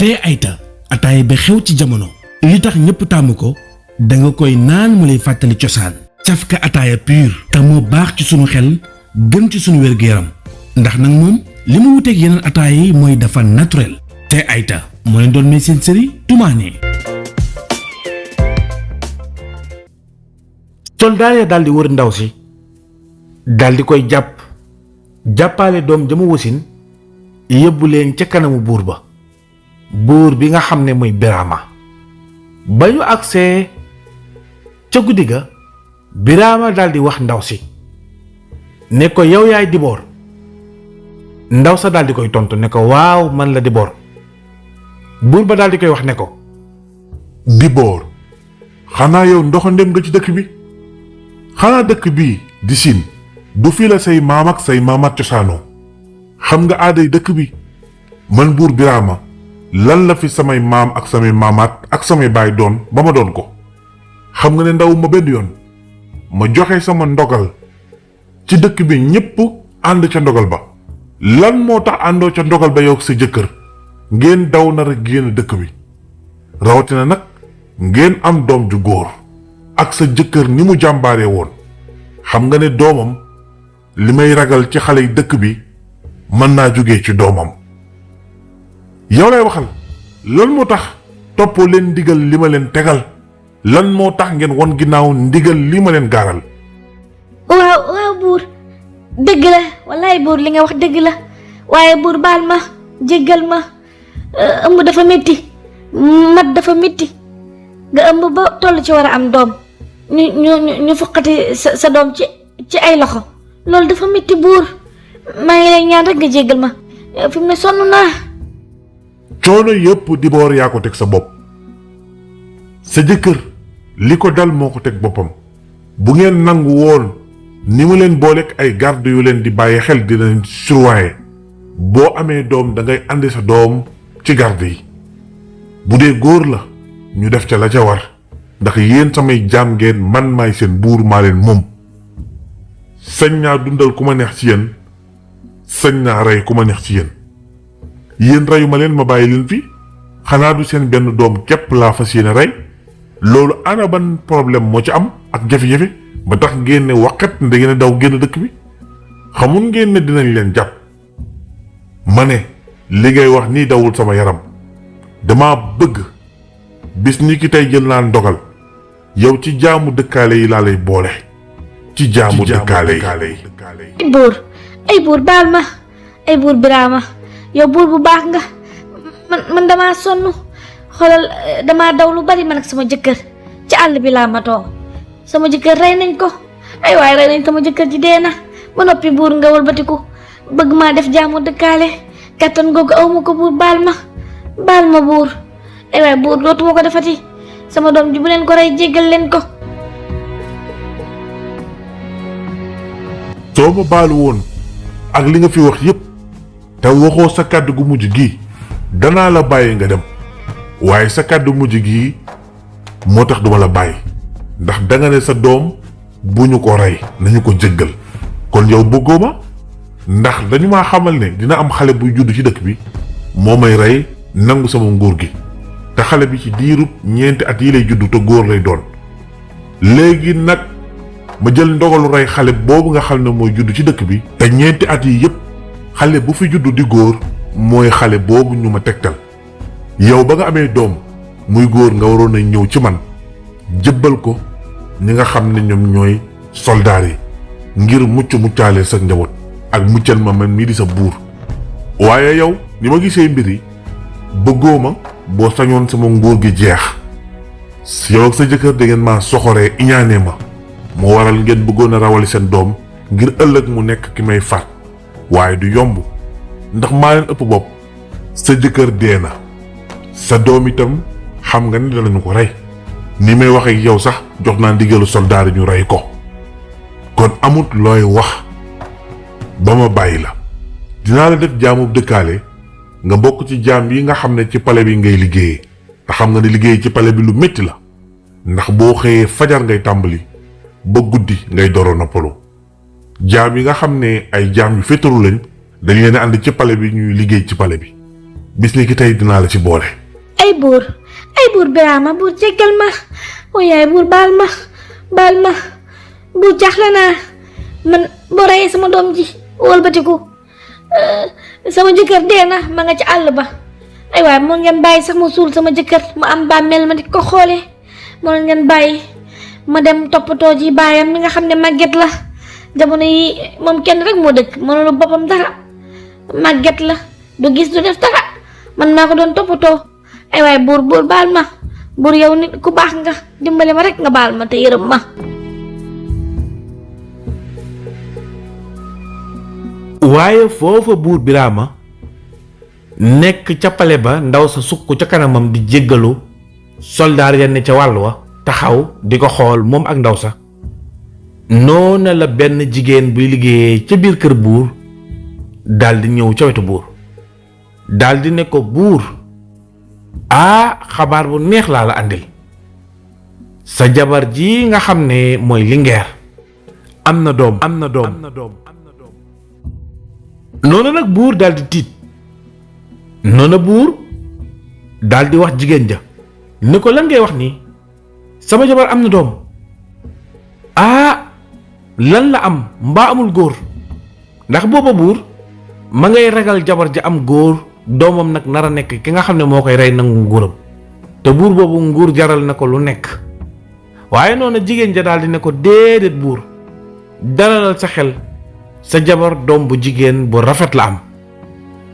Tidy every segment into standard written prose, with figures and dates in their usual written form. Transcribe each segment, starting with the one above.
tey ayta ataaya ba xew ci jamono li tax ñëpp tàmm ko da nga koy naan mu lay fàttali cosaan cafka ataaya pur te moo baax ci sunu xel gën ci sunu wér-gu-yaram ndax nag moom li mu wuteeg yeneen ataaya yi mooy dafa naturel tey ayta moo leen doon may seen série Toumane. soldaar ya daldi wër ndaw si daldi koy jàppaale doom ja mu wasin yóbbu leen ca kanamu buur ba buur bi nga xam ne mooy Birama ba ñu agsee ca guddi ga Birama daldi wax ndaw si ne ko yow yaay Dibor ndaw sa daldi koy tontu ne ko waaw man la Dibor buur ba daldi koy wax ne ko Dibor xanaa yow ndoxandem nga ci dëkk bi xanaa dëkk bii di Siin du fii la say maam ak say maamaat cosaanoo xam nga aaday dëkk bi man buur Birama lan la fi samay maam ak samay maamaat ak samay baay doon ba ma doon ko xam nga ne ndaw ma benn yoon ma joxe sama ndogal ci dëkk bi ñépp ànd ca ndogal ba lan moo tax àndoo ca ndogal ba yow sa jëkkër ngeen daw nar a génn dëkk bi rawatina nag ngeen am doom ju góor ak sa jëkkër ni mu jàmbaaree woon xam nga ne doomam li may ragal ci xale yi dëkk bi mën naa jóge ci doomam yow lay waxal lan moo tax toppoo leen ndigal li ma leen tegal lan moo tax ngeen won ginnaaw ndigal li ma leen gaaral waaw buur dëgg la wallaay buur li nga wax dëgg la waaye buur baal ma jéggal ma ëmb dafa metti mat dafa metti nga ëmb ba toll ci war a am doom ñu fuqati sa doom ci ay loxo loolu dafa metti buur maa ngi lay ñaan rek nga jéggal ma fi mu ne sonn naa coono yépp Dibor yaa ko teg sa bopp sa jëkkër li ko dal moo ko teg boppam bu ngeen nangu woon ni mu leen booleeg ay garde yu leen di bàyyi xel di leen surveiller boo amee doom da ngay andi sa doom ci garde yi bu dee góor la ñu def ca la ca war ndax yéen samay jaam ngeen man maay seen buur maa leen moom sañ naa dundal ku ma neex ci yéen sañ naa rey ku ma neex ci yéen reyu ma leen ma bàyyi leen fi xanaa du seen benn doom képp laa fas yéene rey loolu ana ban problème moo ci am ak jafe-jafe ba tax ngeen ne waqet ne da ngeen a daw génn dëkk bi xamul ngeen ne dinañ leen jàpp ma ne li ngay wax nii dawul sama yaram dama bëgg bis ni ki tey jël naa ndogal yow ci jaamu dëkkaale yi laa lay boole ci jaamu dëkkaale yi ay buur baal ma ay buur Birama yow buur bu baax nga man damaa sonn xoolal damaa daw lu bari man ak sama jëkkër ci àll bi laa matoo sama jëkkër rey nañ ko ay waaye rey nañ sama jëkkër ji dee na ba noppi buur nga wëlbatiku bëgg maa def jaamu dëkkaale kattan googu awma ko buur baal ma buur ay waaye buur dootuma ko defati sama doom ji bu leen ko rey jéggal leen ko soo ma baalu woon ak li nga fi wax yépp te waxoo sa kàddu gu mujj gi danaa la bàyyi nga dem waaye sa kàddu mujj gi moo tax duma la bàyyi ndax danga ne sa doom bu ñu ko rey nañu ko jéggal kon yow bëggoo ma ndax dañu maa xamal ne dina am xale buy judd ci dëkk bi moo may rey nangu sama nguur gi te xale bi ci diirub ñeenti at yi lay judd te góor lay doon léegi nag ma jël ndogalu rey xale boobu nga xam ne mooy judd ci dëkk bi te ñeenti at yi yépp xale bu fi judd di góor mooy xale boobu ñu ma tegtal yow ba nga amee doom muy góor nga waroon a ñëw ci man jëbbal ko ñi nga xam ne ñoom ñooy soldaar yi ngir muccaale sa njaboot ak muccal ma man mii di sa buur waaye yow ni ma gisee mbir yi bëggoo ma boo sañoon sama nguur gi jeex yow ak sa jëkkër da ngeen maa soxoree iñaanee ma moo waral ngeen bëggoon a rawale seen doom ngir ëllëg mu nekk ki may faat waaye du yomb ndax maa leen ëpp bopp sa jëkkër dee na sa doom itam xam nga ne danañu ko rey ni may wax ak yow sax jox naa ndigalu soldaar yi ñu rey ko kon amut looy wax ba ma bàyyi la dinaa la def jaamu dëkkaale nga bokk ci jaam yi nga xam ne ci pale bi ngay liggéeyee te xam nga ne liggéey ci pale bi lu métti la ndax boo xëyee fajar ngay tàmbali ba guddi ngay doro noppalu jaam yi nga xam ne ay jaam yu féetaru lañ dañ leen ànd ci pale bi ñuy liggéey ci pale bi bis ni ki tey dinaa la ci boole. ay buur Birama buur jéggal ma yaay buur baal ma buur jaaxle naa man boo reyee sama doom ji wëlbatiku sama jëkkër dee na ma nga ci àll ba ay waay moo ngeen bàyyi sax ma suul sama jëkkër ma am bàmmeel ma di ko xoole moo ngeen bàyyi ma dem toppatoo ji baayam mi nga xam ne màgget la jamono yi moom kenn rek moo dëkk mënulu boppam dara màgget la du gis du def dara man maa ko doon toppatoo ay waay buur baal ma buur yow nit ku baax nga dimbale ma rek nga baal ma te yërëm ma. waaye foofa buur Birama nekk ca pale ba ndaw sa sukk ca kanamam di jéggalu soldaar ya ne ca wàll wa taxaw di ko xool moom ak ndaw sa noona la benn jigéen buy liggéeyee ca biir kër buur daldi ñëw ca wetu buur daldi ne ko buur xabaar bu neex laa la àndil sa jabar ji nga xam ne mooy Linguère am na doom noona nag buur daldi tiit noona buur daldi wax jigéen ja ni ko lan ngay wax nii sama jabar am na doom lan la am mbaa amul góor ndax booba buur ma ngay ragal jabar ja am góor doomam nag nar a nekk ki nga xam ne moo koy rey nangu nguuram te buur boobu nguur jaral na ko lu nekk waaye noona jigéen ja daldi ne ko déedéet buur dalalal sa xel sa jabar doom bu jigéen bu rafet la am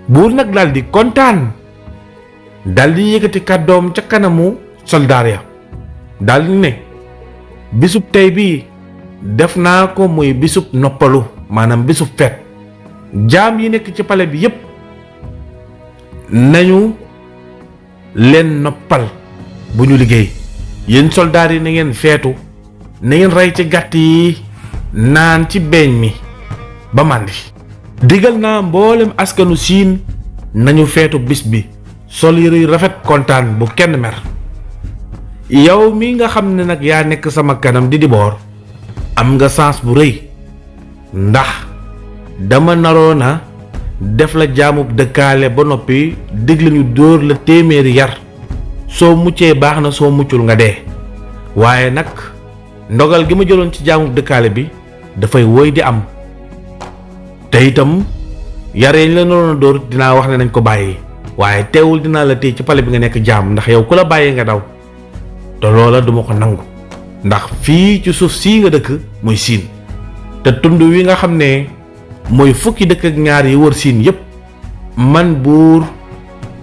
buur nag daldi kontaan daldi yëkkati kàddoom ca kanamu soldaar ya daldi ne bisub tey bii def naa ko muy bisub noppalu maanaam bisub feet jaam yi nekk ci pale bi yépp nañu leen noppal bu ñu liggéey yéen soldaar yi na ngeen feetu na ngeen rey ci gàtt yi naan ci beeñ mi ba màndi digal naa mboolem askanu siin nañu feetu bis bi sol yére yu rafet kontaan bu kenn mer yow mi nga xam ne nag yaa nekk sama kanam di boor am nga sens bu rëy ndax dama naroona def la jaamub dëkkaale ba noppi dig la ñu dóor la téeméeri yar soo muccee baax na soo muccul nga dee waaye nag ndogal gi ma jëloon ci jaamub dëkkaale bi dafay woy di am te itam yar yañ la naroon a dóor dinaa wax ne nañ ko bàyyi waaye teewul dinaa la téye ci pale bi nga nekk jaam ndax yow ku la bàyyi nga daw te loola duma ko nangu ndax fii ci suuf sii nga dëkk muy siin te tund wi nga xam ne mooy fukki dëkk ak ñaar yi wër siin yépp man buur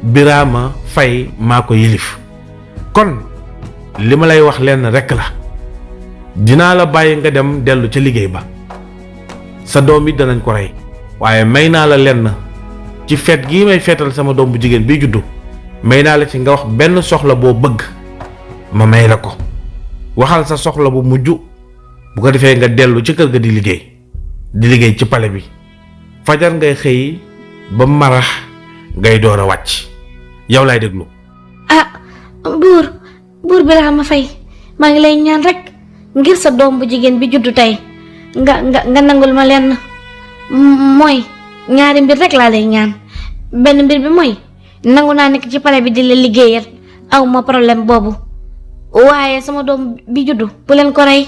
Birama Faye maa ko yilif kon li ma lay wax lenn rekk la dinaa la bàyyi nga dem dellu ca liggéey ba sa doom it danañ ko rey waaye may naa la lenn ci feet gii may feetal sama doom bu jigéen bi juddu may naa la ci nga wax benn soxla boo bëgg ma may la ko waxal sa soxla bu mujj bu ko defee nga dellu ci kër ga di liggéey ci pale bi fajar ngay xëy ba marax ngay door a wàcc yow laay déglu. buur Birama Faye maa ngi lay ñaan rek ngir sa doom bu jigéen bi juddu tey nga nangul ma lenn mooy ñaari mbir rek laa lay ñaan benn mbir bi mooy nangu naa nekk ci pale bi di la liggéeyal aw ma problème boobu waaye sama doom bi juddu bu leen ko rey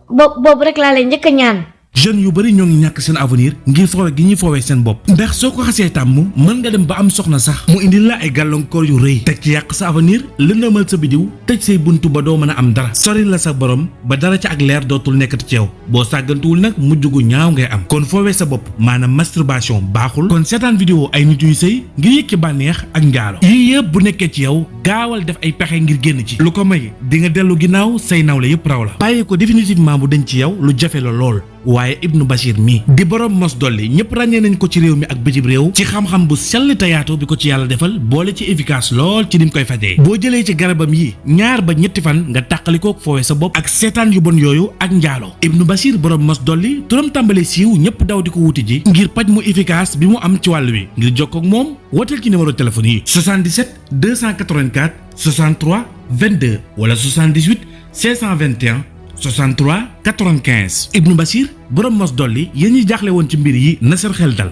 boobu rek laa lay njëkk a ñaan. jeunes yu bari ñoo ngi ñàkk seen avenir ngir foowe gi ñuy foowee seen bopp ndax soo ko xasee tàmm mën nga dem ba am soxna sax mu indil la ay gàllankoor yu rëy teg ci yàq sa avenir lëndëmal sa bidiw tëj say buntu ba doo mën a am dara sori la sa borom ba dara ci ak leer dootul nekkati ci yow boo sàggantuwul nag mujj gu ñaaw ngay am kon foowee sa bopp maanaam masturbation baaxul kon seetaan vidéo ay nit yuy sëy ngir yëg ci bànneex ak njaalo yii yëpp bu nekkee ci yow gaawal def ay pexe ngir génn ci lu ko may di nga dellu ginnaaw say nawle yëpp raw la bàyyi ko définitivement bu denc ci yow lu jafe la lool waaye Ibnu Bachir mi di borom mos dolli ñëpp ràññee nañ ko ci réew mi ak bitim réew ci xam-xam bu sell te yaatu bi ko ci yàlla defal boole ci efficace lool ci nim koy fajee boo jëlee ci garabam yi 2 ba 3 fan nga tàqalikook foowe sa bopp ak seetaan yu bon yooyu ak njaalo Ibnu Bachir borom mos dolli turam tàmbale siiw ñëpp daw di ko wuti ji ngir paj mu efficace bi mu am ci wàll wi ngir jokkoo ak moom wooteel ci numéro téléphone yi 77 284 63 22 wala 78 521 63 95 Ibnu Bachir borom mos dolli yéen ñi jaaxle woon ci mbir yi na seen xel dal.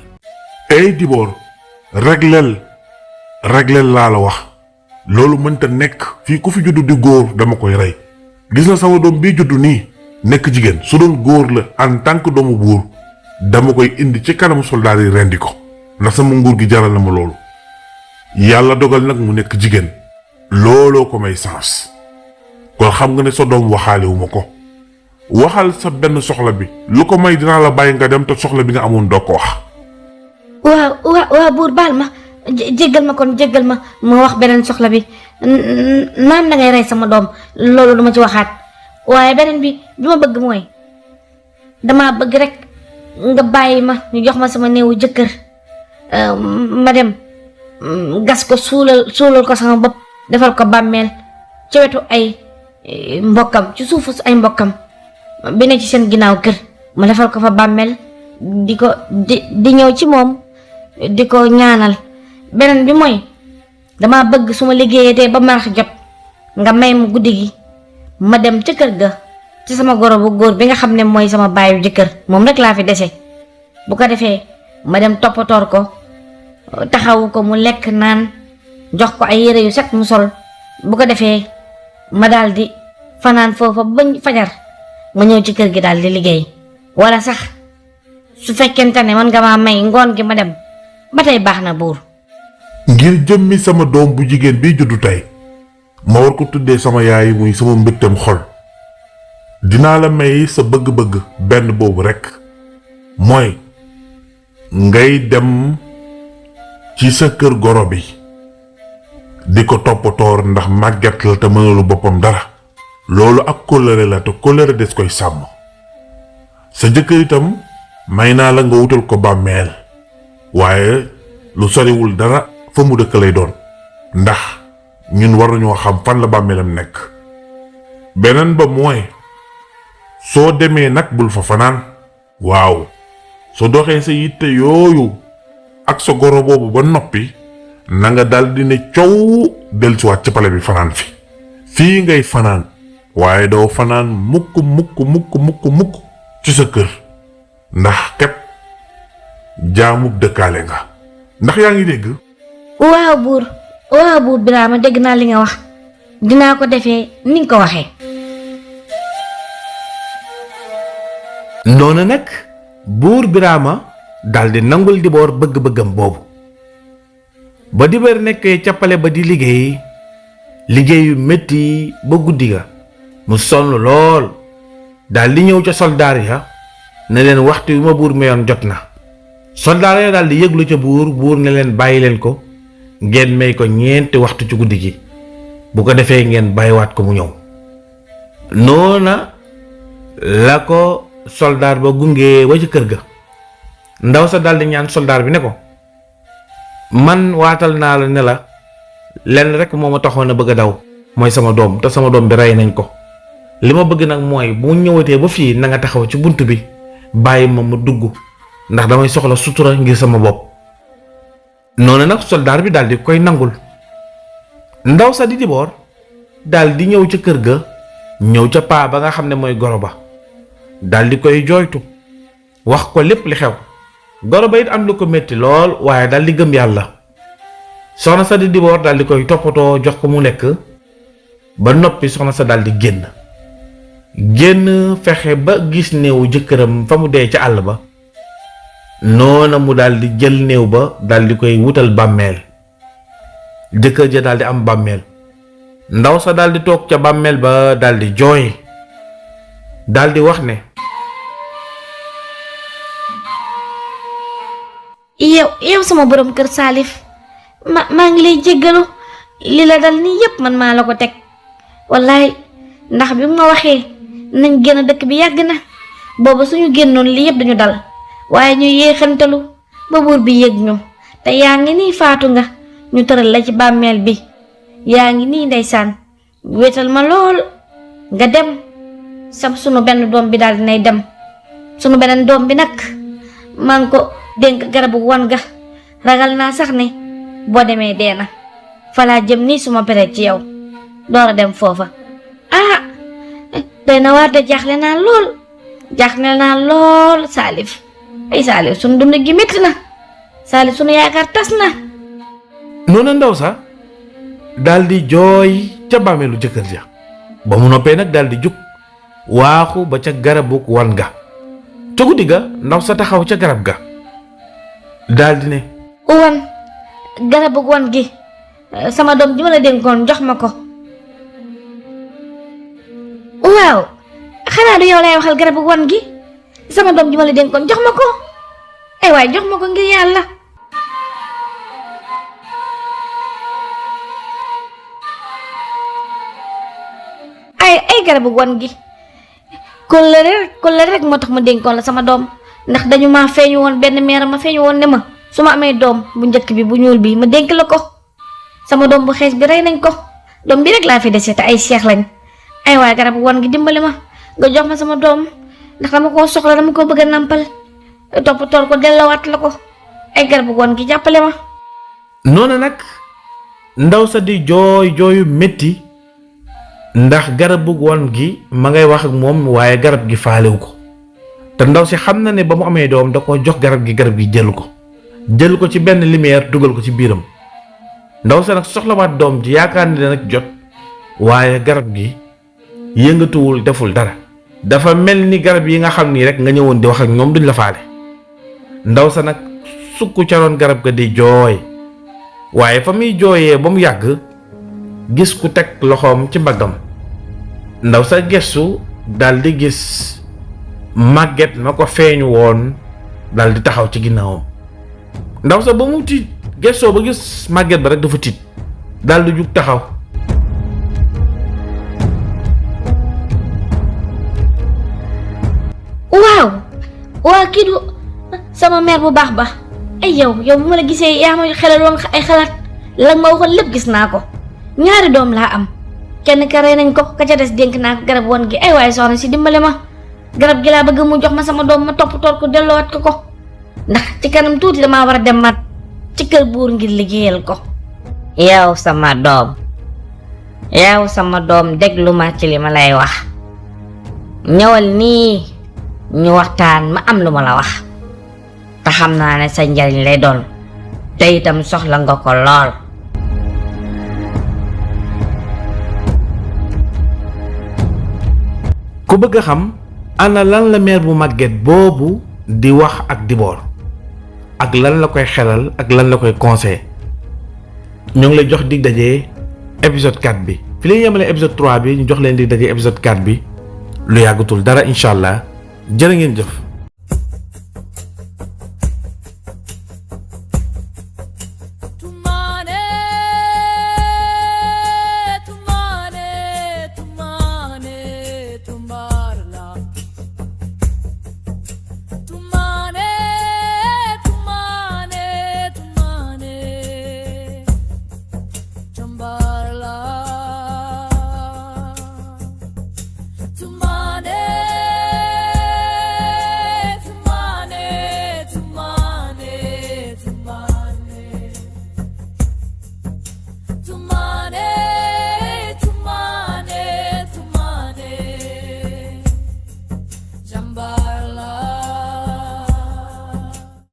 ey Dibor reglel réglé laa la wax loolu mënta nekk fii ku fi juddu di góor dama koy rey gis na sama doom bii juddu nii nekk jigéen su doon góor la en tant que doomu buur dama koy indi ci kanamu soldaar yi rendi ko ndax sama nguur gi jaral na ma loolu yàlla dogal nag mu nekk jigéen looloo ko may sens kon xam nga ne sa doom waxaalewu ma ko waxal sa benn soxla bi lu ko may dinaa la bàyyi nga dem te soxla bi nga amoon doo ko wax. waa buur baal ma jéggal ma kon jéggal ma wax beneen soxla bi naam da ngay rey sama doom loolu duma ci waxaat waaye beneen bi ma bëgg mooy dama bëgg rek nga bàyyi ma ñu jox ma sama néewu jëkkër ma dem gas ko suulal ko sama bopp defal ko bàmmeel ci wetu ay mbokkam ci suufu ay mbokkam bi ne ci seen ginnaaw kër ma defal ko fa bàmmeel di ñëw ci moom di ko ñaanal. beneen bi mooy dama bëgg su ma liggéeyatee ba marax jot nga may mu guddi gi ma dem ca kër ga ci sama goro bu góor bi nga xam ne mooy sama baayu jëkkër moom rek laa fi dese bu ko defee ma dem toppatoor ko taxawu ko mu lekk naan jox ko ay yére yu set mu sol bu ko defee ma daal di fanaan foofa bañ fajar ma ñëw ci kër gi daal di liggéey wala sax su fekkente ne man nga maa may ngoon gi ma dem ba tey baax na buur. ngir jëmmi sama doom bu jigéen bi juddu tey ma war ko tuddee sama yaay muy sama mbëttam xol dinaa la may sa bëgg-bëgg benn boobu rekk mooy ngay dem ci sa kër goro bi di ko toppatoor ndax màgget la te mënalu boppam dara loolu ak kóllëre la te kóllëre des koy sàmm sa jëkkër itam may naa la nga wutal ko bàmmeel waaye lu soriwul dara fa mu dëkk lay doon ndax ñun war nañoo xam fan la bàmmeelam nekk beneen ba mooy soo demee nag bul fa fanaan waaw soo doxee sa yitte yooyu ak sa goro boobu ba noppi na nga daldi ne coow dellusiwaat ci pale bi fanaan fii ngay fanaan waaye doo fanaan mukk ci sa kër ndax kat jaamub dëkkaale nga ndax yaa ngi dégg. waaw buur Birama dégg naa li nga wax dinaa ko defee ni nga ko waxee. noonu nag buur Birama daldi nangul Dibóor bëgg-bëggam boobu ba Dibóor nekkee ca pale ba di liggéey yu metti ba guddi ga mu sonn lool daldi ñëw ca soldaar ya ne leen waxtu wi ma buur mayoon jot na soldaar ya daldi yëglu ca buur ne leen bàyyi leen ko ngeen may ko ñeenti waxtu ci guddi gi bu ko defee ngeen bàyyiwaat ko mu ñëw noona la ko soldaar ba gunge ba ci kër ga ndaw sa daldi ñaan soldaar bi ne ko man waatal naa la ne la lenn rek moo ma taxoon a bëgg a daw mooy sama doom te sama doom bi rey nañ ko li ma bëgg nag mooy bu ñëwatee ba fii na nga taxaw ci bunt bi bàyyi ma mu dugg ndax damay soxla sutura ngir sama bopp noonu nag soldaar bi daldi koy nangul ndaw sa di Dibóor daldi ñëw ca kër ga ñëw ca paa ba nga xam ne mooy goro ba daldi koy jooytu wax ko lépp li xew goro ba it am lu ko metti lool waaye daldi gëm yàlla soxna sa di Dibóor daldi koy toppatoo jox ko mu lekk ba noppi soxna sa daldi génn fexe ba gis néewu jëkkëram fa mu dee ca àll ba noona mu daldi jël néew ba daldi koy wutal bàmmeel jëkkër ja daldi am bàmmeel ndaw sa daldi toog ca bàmmeel ba daldi jooy daldi wax ne yow sama borom kër Salif maa ngi lay jéggalu li la dal nii yépp man maa la ko teg wallaay ndax bi ma waxee nañ génn dëkk bi yàgg na booba suñu génnoon li yépp dañu dal waaye ñu yéexantalu ba buur bi yëg ñu te yaa ngi nii faatu nga ñu tëral la ci bàmmeel bi yaa ngi nii ndeysaan wéetal ma lool nga dem sunu benn doom bi daal dinay dem sunu beneen doom bi nag maa ngi ko dénk garabu wan ga ragal naa sax ne boo demee dee na falaa jëm nii suma pere ci yow door a dem foofa doy na waar de jaaxle naa lool Salif ay Salif sunu dund gi métti na Salif sunu yaakaar tas na noonu ndaw sa daal di jooy ca bàmmeelu jëkkër ja ba mu noppee nag daal di jug waaxu ba ca garabug wan ga ca guddi ga ndaw sa taxaw ca garab ga daal di ne wan garabug wan gi sama doom ji ma la dénkoon jox ma ko. waaw xanaa du yow lay waxal garabug wan gi sama doom ji ma la dénkoon jox ma ko ay waay jox ma ko ngir yàlla. ay garabug wan gi kóllëre rek moo tax ma dénkoon la sama doom ndax dañu ma feeñu woon benn meer ma feeñu woon ne ma su ma amee doom bu njëkk bi bu ñuul bi ma dénk la ko sama doom bu xees bi rey nañ ko doom bi rek laa fi dese te ay seex lañ ay waay garabug wan gi dimbali ma nga jox ma sama doom ndax dama koo soxla dama koo bëgg a nàmpal toppatool ko delloowaat la ko ay garabug wan gi jàppale ma. noonu nag ndaw sa di jooyu métti ndax garabug wan gi ma ngay wax ak moom waaye garab gi faalewu ko te ndaw si xam na ne ba mu amee doom da ko jox garab gi jël ko ci benn lumière dugal ko ci biiram ndaw sa nag soxlawaat doom ji yaakaar ni dana jot waaye garab gi yëngatuwul deful dara dafa mel ni garab yi nga xam ni rek nga ñëwoon di wax ak ñoom duñ la faale ndaw sa nag sukk ca roon garab ga di jooy waaye fa muy jooyee ba mu yàgg gis ku teg loxoom ci mbaggam ndaw sa gestu dal di gis màgget ma ko feeñu woon dal di taxaw ci ginnaawam ndaw sa ba mu tiit gestoo ba gis màgget ba rek dafa tiit dal di jug taxaw waaw kii du sama mère bu baax ba ay yow bu ma la gisee yaa ma xelaloon ay xalaat la ma waxoon lépp gis naa ko ñaari doom laa am kenn ka rey nañ ko ka ca des dénk naa ko garab wan gi ay waaye soxna si dimbale ma garab gi laa bëgg mu jox ma sama doom ma toppatool ko delloowaat ko ndax ci kanam tuuti damaa war a dem mat ci kër buur ngir liggéeyal ko. yow sama doom déglu ma ci li ma lay wax ñëwal nii ñu waxtaan ma am lu ma la wax te xam naa ne sa njariñ lay doon te itam soxla nga ko lool. ku bëgg a xam ana lan la mère bu màgget boobu di wax ak Dibor ak lan la koy xelal ak lan la koy conseil ñu ngi lay jox dig daje épisode 4 bi fi la ñu yemale épisode 3 bi ñu jox leen dig daje épisode 4 bi lu yàggatul dara incha allah jërë ngeen jëf. Tumane